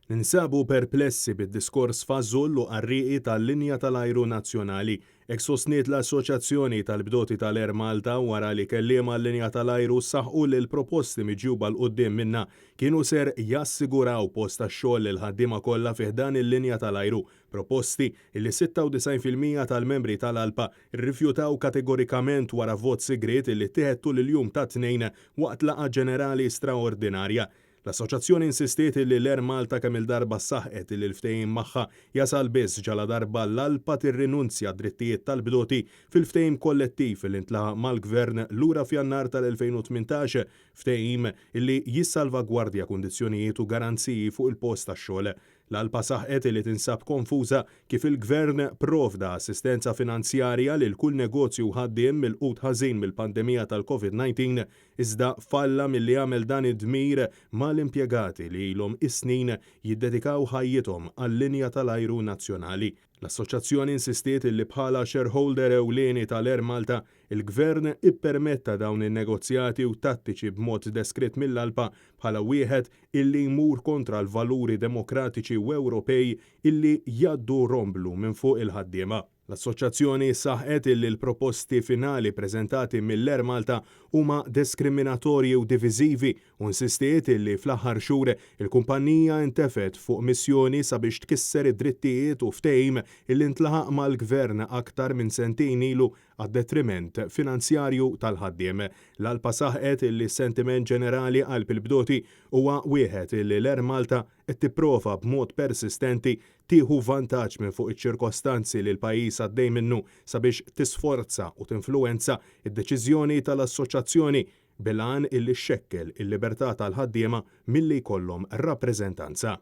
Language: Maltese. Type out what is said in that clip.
Ninsabu perplessi bid-diskors fażull u qarrieqi tal-linja tal-ajru nazzjonali. Hekk sostniet l-Assoċjazzjoni tal-Bdoti tal-Air Malta wara li kelliema għal-linja tal-ajru saħqu li l-proposti miġjuba 'l quddiem minnha kienu ser jassiguraw post tax-xogħol lill-ħaddiema kollha fi ħdan il-linja tal-ajru. Proposti li 96% tal-membri tal-ALPA rrifjutaw kategorikament wara vot sigriet li ttieħed tul il-jum tat-Tnejn waqt laqgħa ġenerali straordinarja. L-Assoċjazzjoni insistiet illi l-Air Malta kemm-il darba saħqet illi l-ftehim magħha jasal biss ġaladarba l-ALPA tirrinunzja d-drittijiet tal-bdoti fil-ftehim kollettiv li ntlaħaq mal-Gvern lura f'Jannar tal-2018, ftehim illi jissalvagwardja kundizzjonijiet u garanziji fuq il-post tax-xogħol. L-ALPA saħqet li tinsab konfuża kif il-Gvern provda assistenza finanzjarja lil kull negozju u ħaddiem milqut ħażin mill-pandemija tal-Covid 19 iżda falla milli jagħmel dan id-dmir mal-impjegati li ilhom is-snin jiddedikaw ħajjithom għal-linja tal-ajru nazzjonali. L-Assoċjazzjoni insistiet li bħala shareholder ewlieni tal-Air Malta, il-Gvern ippermetta dawn in-negozjati u tattiċi b'mod deskritt mill-ALPA bħala wieħed illi jmur kontra l-valuri demokratiċi u Ewropej illi jgħaddu romblu minn fuq il-ħaddiema. L-Assoċjazzjoni saħqet illi l-proposti finali preżentati mill-Air Malta huma diskriminatorji u diviżivi u insistiet illi fl-aħħar xhur il-kumpanija intefgħet fuq missjoni sabiex tkisser id-drittijiet u ftehim illi ntlaħaq mal-Gvern aktar minn sentejn ilu għad-detriment finanzjarju tal-ħaddiem. L-ALPA saħqet illi s-sentiment ġenerali qalb il-bdoti huwa wieħed illi l-Air Malta qed tipprova b'mod persistenti tieħu vantaġġ minn fuq iċ-ċirkostanzi li l-pajjiż għaddej minnu sabiex tisforza u tinfluwenza d-deċiżjoni tal-Assoċjazzjoni bil-għan illi xxekkel il-libertà tal-ħaddiema milli jkollhom rappreżentanza.